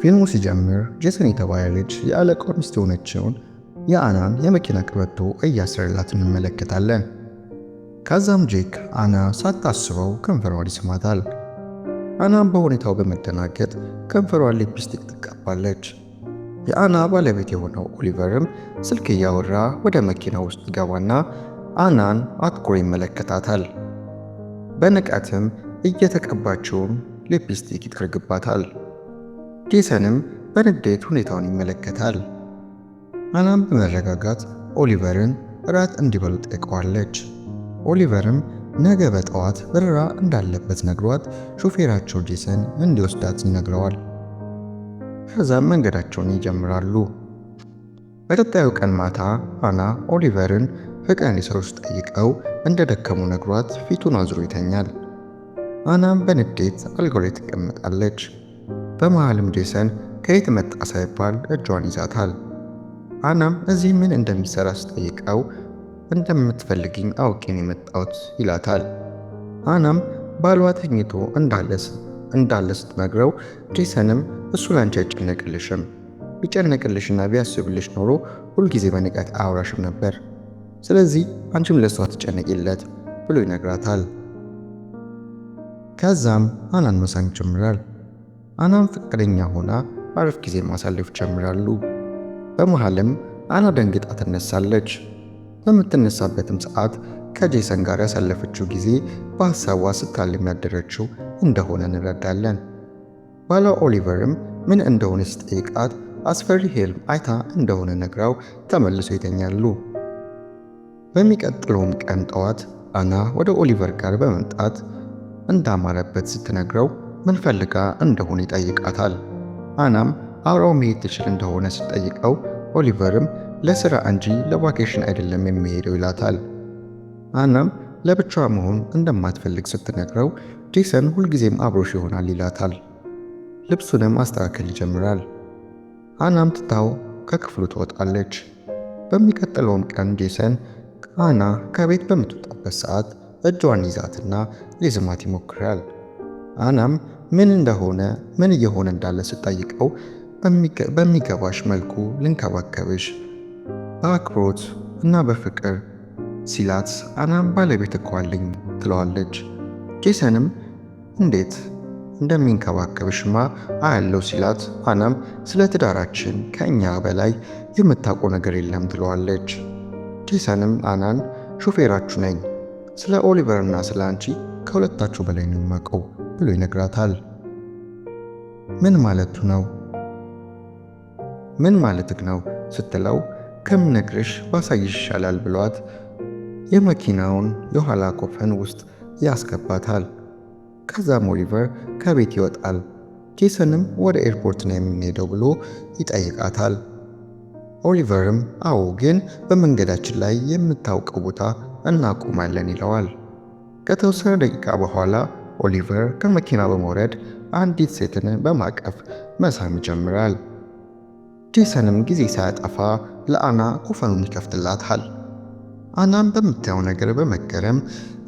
ፊልሙ ሲጀምር ጄሰን የተባለ ልጅ የአለቃው ሚስት የሆነችውን የአናን የመኪና ቀበቶ እያሰረላት እንመለከታለን። ከዛም ጄክ አና ሳታስበው ከንፈሯን ይስማታል። አናም በሁኔታው በመደናገጥ ከንፈሯን ሊፕስቲክ ትቀባለች። የአና ባለቤት የሆነው ኦሊቨርም ስልክ እያወራ ወደ መኪና ውስጥ ይገባና አናን አትኩሮ ይመለከታታል። በንቀትም እየተቀባችውን ሊፕስቲክ ይጠርግባታል። ጄሰንም በንዴት ሁኔታውን ይመለከታል። አናም በመረጋጋት ኦሊቨርን እራት እንዲበሉ ጠይቀዋለች። ኦሊቨርም ነገ በጠዋት በረራ እንዳለበት ነግሯት ሾፌራቸው ጄሰን እንዲወስዳት ይነግረዋል። ከዛም መንገዳቸውን ይጀምራሉ። በቀጣዩ ቀን ማታ አና ኦሊቨርን ፍቅር እንዲሰሩ ስትጠይቀው እንደደከሙ ነግሯት ፊቱን አዙሮ ይተኛል። አናም በንዴት አልጋው ላይ ትቀመጣለች። በመሃልም ጄሰን ከየት መጣ ሳይባል እጇን ይዛታል። አናም እዚህ ምን እንደሚሰራ ስትጠይቀው እንደምትፈልጊኝ አውቄ ነው የመጣሁት ይላታል። አናም ባሏ ተኝቶ እንዳለ ስትነግረው ጄሰንም እሱ ላንቺ አይጨነቅልሽም፣ ቢጨነቅልሽና ቢያስብልሽ ኖሮ ሁልጊዜ በንቀት አያወራሽም ነበር። ስለዚህ አንቺም ለእሱ አትጨነቂለት ብሎ ይነግራታል። ከዛም አናን መሳም ይጀምራል። አናም ፈቃደኛ ሆና አሪፍ ጊዜ ማሳለፍ ይጀምራሉ። በመሃልም አና ደንግጣ ትነሳለች። በምትነሳበትም ሰዓት ከጄሰን ጋር ያሳለፈችው ጊዜ በሀሳቧ ስታልም ያደረችው እንደሆነ እንረዳለን። ባሏ ኦሊቨርም ምን እንደሆነ ሲጠይቃት አስፈሪ ህልም አይታ እንደሆነ ነግራው ተመልሰው ይተኛሉ። በሚቀጥለውም ቀን ጠዋት አና ወደ ኦሊቨር ጋር በመምጣት እንዳማረበት ስትነግረው ምን ፈልጋ እንደሆነ ይጠይቃታል። አናም አብራው መሄድ ትችል እንደሆነ ስትጠይቀው ኦሊቨርም ለስራ እንጂ ለ vacation አይደለም የሚሄደው ይላታል። አናም ለብቻዋ መሆን እንደማትፈልግ ስትነግረው ጄሰን ሁልጊዜም አብሮሽ ይሆናል ይላታል። ልብሱንም ማስተካከል ይጀምራል። አናም ትታው ከክፍሉ ትወጣለች። በሚቀጥለውም ቀን ጄሰን አና ከቤት በምትወጣበት ሰዓት እጇን ይዛትና ሊስማት ይሞክራል። አናም ምን እንደሆነ ምን እየሆነ እንዳለ ስትጠይቀው በሚገባሽ መልኩ ልንከባከብሽ በአክብሮት እና በፍቅር ሲላት አናም ባለቤት እኮ አለኝ ትለዋለች። ጄሰንም እንዴት እንደሚንከባከብሽማ አያለው ሲላት አናም ስለ ትዳራችን ከእኛ በላይ የምታውቀው ነገር የለም ትለዋለች። ጄሰንም አናን ሾፌራችሁ ነኝ፣ ስለ ኦሊቨርና ስለ አንቺ ከሁለታችሁ በላይ ነው የማውቀው ብሎ ይነግራታል። ምን ማለቱ ነው? ምን ማለትህ ነው ስትለው ከምነግርሽ ባሳይሽ ይሻላል ብሏት የመኪናውን የኋላ ኮፈን ውስጥ ያስገባታል። ከዛም ኦሊቨር ከቤት ይወጣል። ጄሰንም ወደ ኤርፖርት ነው የምንሄደው ብሎ ይጠይቃታል። ኦሊቨርም አዎ፣ ግን በመንገዳችን ላይ የምታውቀው ቦታ እናቆማለን ይለዋል። ከተወሰነ ደቂቃ በኋላ ኦሊቨር ከመኪና በመውረድ አንዲት ሴትን በማቀፍ መሳም ይጀምራል። ጄሰንም ጊዜ ሳያጠፋ ለአና ኮፈኑን ይከፍትላታል። አናም በምታየው ነገር በመገረም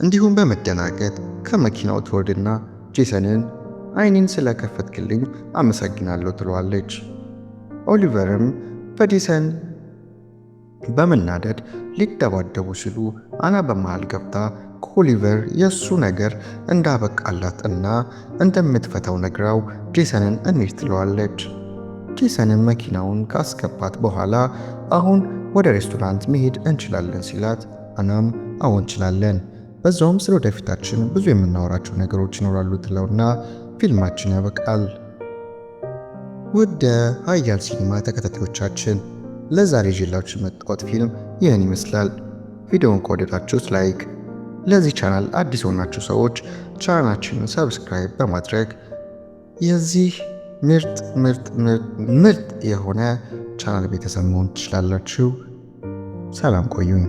እንዲሁም በመደናገጥ ከመኪናው ትወርድና ጄሰንን አይኔን ስለከፈትክልኝ አመሰግናለሁ ትለዋለች። ኦሊቨርም በጄሰን በመናደድ ሊደባደቡ ሲሉ አና በመሃል ገብታ ከኦሊቨር የእሱ ነገር እንዳበቃላት እና እንደምትፈታው ነግራው ጄሰንን እንሂድ ትለዋለች። ጄሰንን መኪናውን ካስገባት በኋላ አሁን ወደ ሬስቶራንት መሄድ እንችላለን ሲላት አናም አዎ እንችላለን፣ በዛውም ስለ ወደፊታችን ብዙ የምናወራቸው ነገሮች ይኖራሉ ትለውና ፊልማችን ያበቃል። ውድ ሀያል ሲኒማ ተከታታዮቻችን፣ ለዛሬ ይዤላችሁ የመጣሁት ፊልም ይህን ይመስላል። ቪዲዮውን ከወደዳችሁት like፣ ለዚህ ቻናል አዲስ የሆናችሁ ሰዎች ቻናላችንን subscribe በማድረግ የዚህ ምርጥ ምርጥ ምርጥ ምርጥ የሆነ ቻናል ቤተሰብ መሆን ትችላላችሁ። ሰላም ቆዩኝ።